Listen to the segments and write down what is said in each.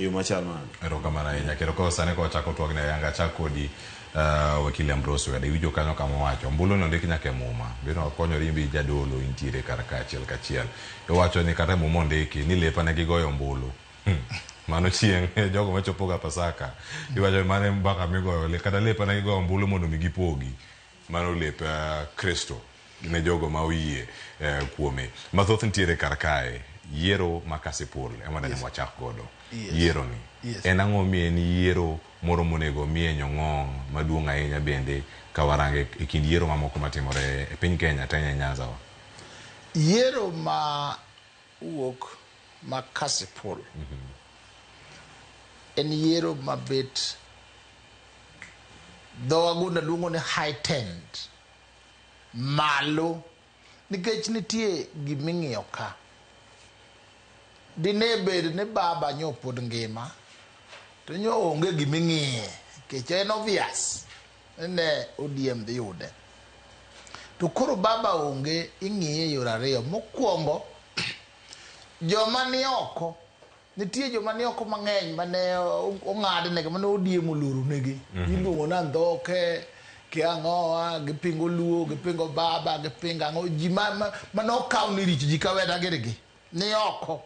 e yo machal nade. Erokamano ahinya. Kendo koro sani ka wachako twagni ayanga achak kodi uh, wakili Ambrose Weda. Iwinjo kanyo kama owacho. Ombulu ni ondik nyaka e muma. Biro wakonyori in be jadolo intiere kar ka achiel kachiel. Iwacho ni kata e muma ondiki ni lepa ne gigoyo ombulu. Hmm. Mano chieng' jogo machopoga Pasaka. Iwacho ni mano e mbaka migoyo kata lepa ne gigoyo ombulu mondo mi gipogi. Mano lep Kristo ne jogo ma oyie kuome. Mathoth nitiere kar kae. Yiero ma Kasipul ema dane wachak godo. Yiero ni. En ang'o mi en yiero moro monego omiye nyong'ong' maduong' ahinya bende ka warange e kind yiero mamoko matimore e piny Kenya to ahinya e Nyanza wa? Yiero ma wuok ma Kasipul en yiero mabet Dho wagunda luongo ni heightened, malo, nikech nitie giming'iyo ka. Dine bed ni baba nyo pod ngima, to nyo onge giming'iye, nikech en obvious ni ne ODM dhi yude. To koro baba onge, ing'iye e yore ariyo. Mokwongo, joma ni oko Nitie joma ni oko mang'eny mane ong'adnegi, mane ODM oloronegi. Iluongo ni andhoke, kia ang'owa, gipingo Luo, gipingo baba, gipingo ang'o. Ji ma, ma, mane okaw ni richo, ji kaweda giri gi, ni oko.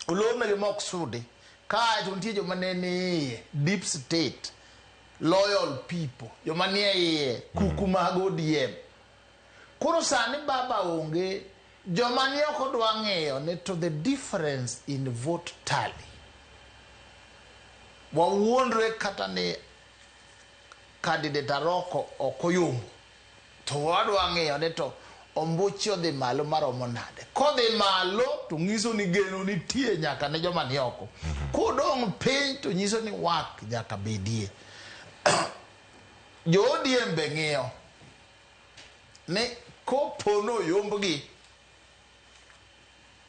Olornegi ma ok sudi. Kae to nitie joma ne ni iye, deep state, loyal people, joma nie iye, kuku mag ODM. Koro sani baba onge, joma ni oko dwa ng'iyo ni to the difference in vote tally. Wawuondre kata ni candidate Aroko ok oyombo, to wadwa ng'iyo ni to ombuche odhi malo maromo nade. Kodhi malo to nyiso ni geno nitie nyaka ne joma ni oko. Kodong' piny to nyiso ni wak nyaka bedie. Jo ODM be ng'iyo ni kopo noyombgi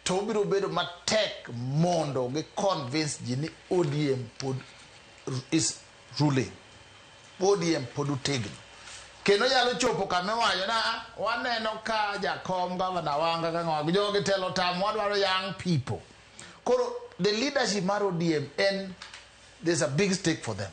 to obiro bedo matek mondo gi convince ji ni ODM pod is ruling. ODM pod otegno. Kendo nyalo chopo kama iwacho na "Ah, waneno ka jakom gavana Wanga ka ng'awa jogi telo tam wadwaro young people. Koro the leadership mar ODM en there's a big stake for them.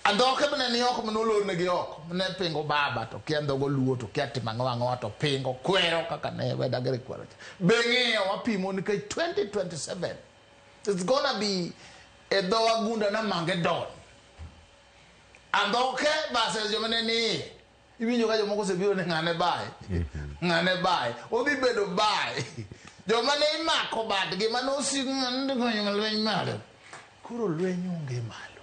Andhoke mane ni oko mane olornegi oko mane pingo baba to kia ndhogo luo to kia timo ang'o ang'o to pingo kwero kaka ne Weda Gere kwero cha. Be ng'iyo wapimo nikech 2027 it's gonna be e dho wagunda na mange don. Andhoke versus joma ne ni iye. Iwinjo ka jomoko osebiro ni ng'ane bae. Ng'ane bae. Odhi bedo bae. Joma ne imako badgi mane osik lweny malo. Koro lweny onge malo.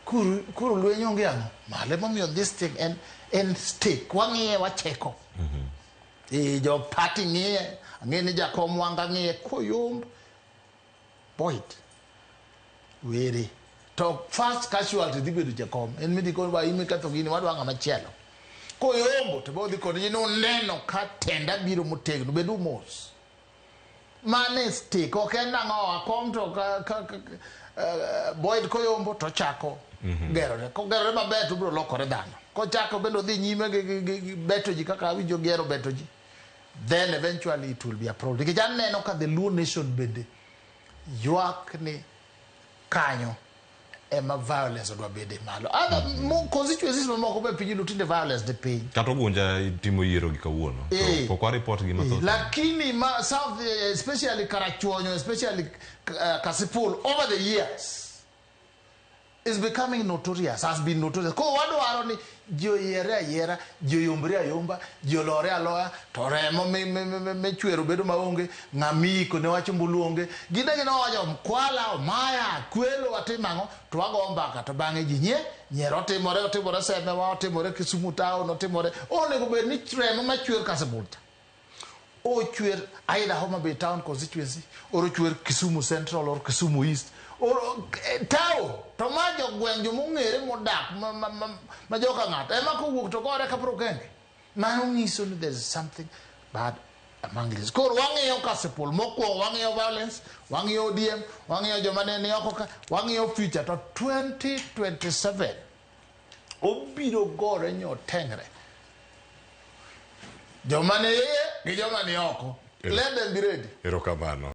Koro, koro lweny onge ang'o? Malo. Emomiyo this thing en, en stake. Wang'iye wacheko. E, jo party ng'iye, ang'e ni jakom Wanga ng'iye koyomb Boyd were to first casualty dhi bedo jakom en midhi kon ba imi ketho gini wadwa ng'ama chielo koyombo to bodhi kod ji nuneno ka tenda biro motegno bedu mos mane stake ok en nang'o akom to ka, ka, ka, uh, Boyd koyombo to chako gerore kogerore maber to obiro lokore dhano kochako bende odhi nyime gi, gi, gi, gi beto ji kaka awinjo gero beto ji then eventually it will be a problem nikech aneno ka the Luo nation bende ywak ni kanyo ema violence odwa bede malo other constituencies mamoko be piny Luo tinde violence ni piny Kata Ugunja timo yiero gi kawuono. To pok wa report gi mathoth. Lakini ma South especially Karachuonyo especially Kasipul over the years is becoming notorious, has been notorious. Koro wadwaro ni ji oyiere ayiera, ji oyombre ayomba, ji olore aloya, to remo michwero bedo maonge, ng'ama iiko ne wach ombulu onge. Gin e gin wawacho Kwala, Omaya, Kwelo, watimo ang'o, to wago mbaka to bang'e ji nyie, nyiero otimore, otimore Semewa, otimore Kisumu town, otimore. Onego bed ni remo machwer Kasipul cha ochwer either Homa Bay Town constituency or ochwer Kisumu Central or Kisumu East or town to ma jogweng' joma ong'ere modak ma, ma, ma, ma joka ng'ato ema kowuok to gore ka prokenge mano nyiso ni there is something bad among this. Koro wang'iyo Kasipul mokwongo wang'iyo violence wang'iyo ODM wang'iyo joma ne ni oko ka wang'iyo future to 2027 obiro gore nyotengre Joma ni iye gi joma ni oko. Let them be ready. Erokamano.